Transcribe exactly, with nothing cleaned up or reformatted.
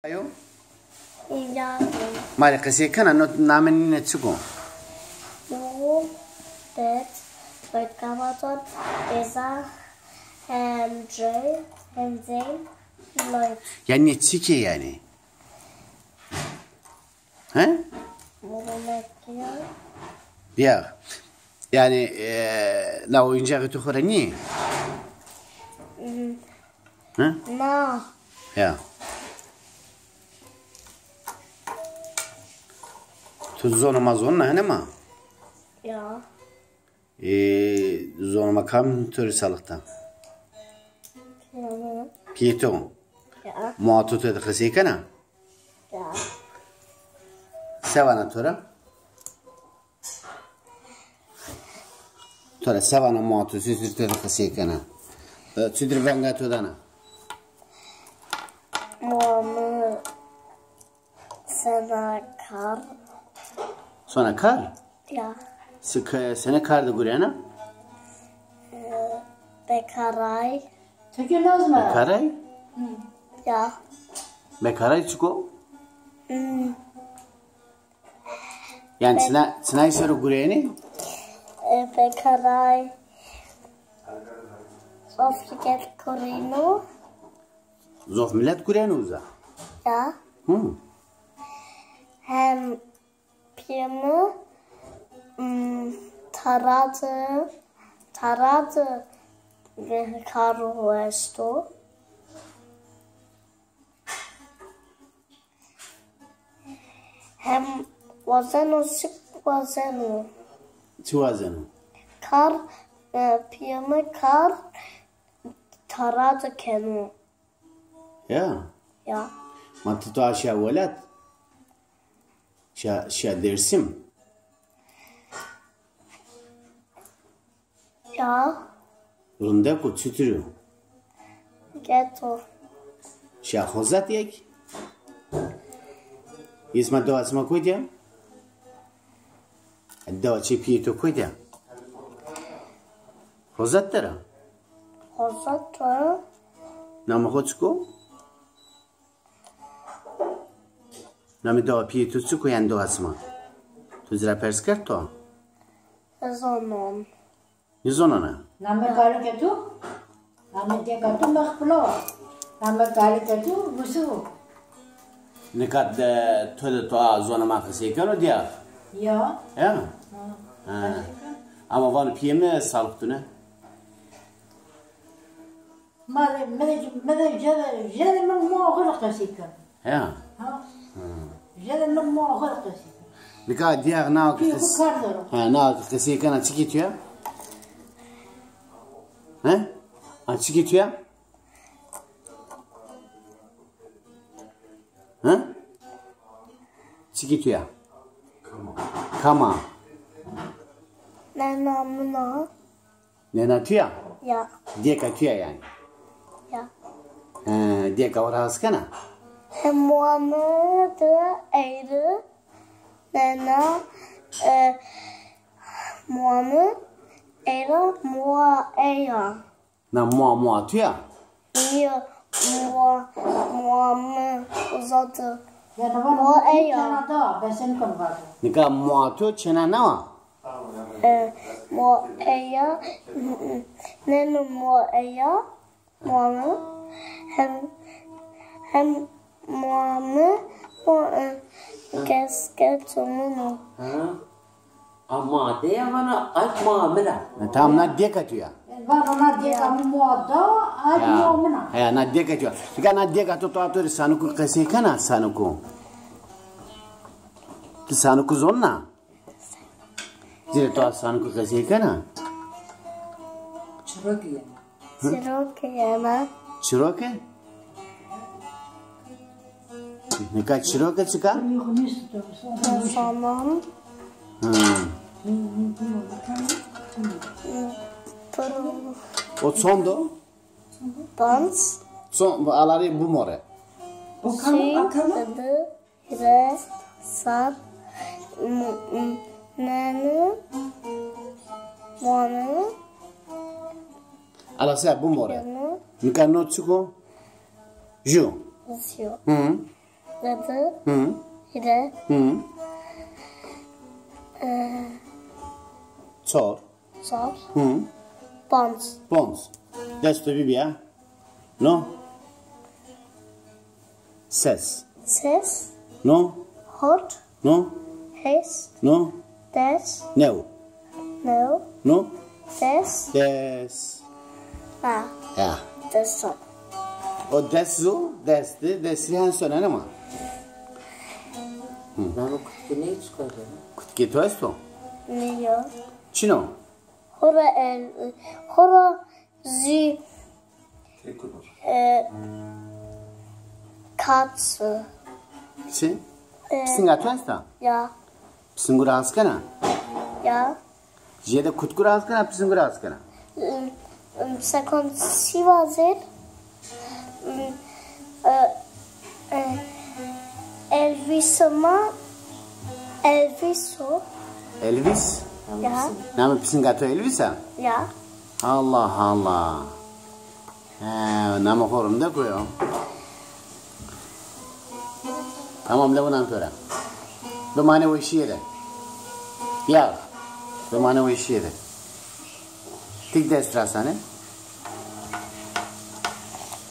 Ayo? Îngazim. Ma rê qesey kena, no namê nîne çik o? Muhabbet, Bekavaton, Eza, Hemce, Hemzeyn, Lloyd. Yanî çik ê yanî? He? Bîya. Yanî, e, na oyuncağê tu xo ra nîyê? Hmm. He? Na. Ya. Tu zonê ma zonena, hene ma? Ya. E, zonê ma kam to rê salix da? Pîyê to. Pîyê to? Ya. Moa to tede qesey kena? Ya. Se vana to ra? To ra se vana moa to, çutir tede qesey kena? E, çutir venga to dana? Moa mi sena kar. Sona kar? Ya. Sike, sene kar de gurena? E, bekaray. Teke nazme. Bekaray? Ya. Bekaray çik o? Hmm. Yanî çina, çinay ser o gureyêne? E, bekaray. Zof milet gureno. Zof milet gureno uza? Ya. Hı. Hem pîyê mi, m, tara de, tara de, e, karo esto. Hem wazeno, sik wazeno. Çi wazeno? Kar, e, pîyê mi kar tara de keno. Ya. Ya. Ma ti to aşa welat? Şa, şa Dêrsim? Ya. Rindek o, çitur o? Geto. Şa Xozat yek? Îsma dewa sima kotî ya? Dewa çê pîyê to kotî ya? Xozat der a? Xozat der a. Namê xo çik o? Namê dewa pîyê to çik o, yanî dewa sima? To ci ra pers kerd to? Nêzonon. Nêzonona? Namê kalikê to? Namê dêka to Mexpilo. Namê kalikê to Wusif o. Nika de to de to a zonê ma qesey keno dîya? Ya. Ya? Ha. Ha. Qesey keno. Ama vano pîyê mi salix tune. Ma rê, mi rê, mi rê jede, jede mi moa xo rê qesey keno. Heya. Ha? Hı. Jede mi moa xo rê qesey keno. Nika dîya na ki... Pîyê xo qes-, kar der o. Ha, na ki qesey kena çikê tu ya? He? A çikê tu ya? He? Çikê tu ya? Kam a? Nena min a. Nena tu ya? Ya. Dêka tu ya yanî? Ya. He, dêka xo ra hes kena? He, moa mi de ey rê nena, e, moa mi ey ra moa ey a. Na moa, moa tu ya? Nîyo, moa, moa mi uza de. Moa ey a. Nika moa to çêna nawa? E, moa ey a, neno moa ey a, moa mi. Hem, hem moa mi, moa, e, kes, keso min o. Ha? A ma de ya vana, ay ma mi ra. E, tamam, na dêka tu ya. Vana na dêka mi moa da, ay moa min a. He, na dêka tu ya. Nika na dêka to, to, to rê saniko qesey kena, saniko? Ti saniko zonena? Ci rê to a saniko qesey kena? Çirokî yena. Hı? Çirokî yena. Çiroke? Nika çiroke çik a? Însanan. Hı. Piro. O çond o? Panc. Çond, alarê bimore. O kam, a kam? Di, hîrê, sar, m-, m-, neni, moni. Ala se bimore. Nika no çik o? Ju. Ju. Hı. Didi. Hı. Hîrê. Hı. E, Çor. Çor. Hı. Panc. Panc. Des to bîbîya. No. Ses. Ses. No. Hot. No. Hes. No. Des. New. New. No. Des. Des. Ha. Ya. Des. O des zu, des di, des di, hen sonen ama. Nano kutkî ney çikarî? Kutkî to esto? Ne ya? Çin o? Xora el, xora zî, e, kat. Çi? E, Pisinga to esta? Ya. Pisingu rast kena? Ya. Jêde kutku rast kena, pisingu rast kena? Im, im, sekon sî vazen. Im, e, e, Elvis ma, Elvis o. Elvis? Ya. Namê pisinga to Elvis a? Ya. Allah Allah. He, namê xo rinde koyo. Tamam, lew nan to ra. Bimane weşîye de. Ya, bimane weşîye de. Tik dest ra sane.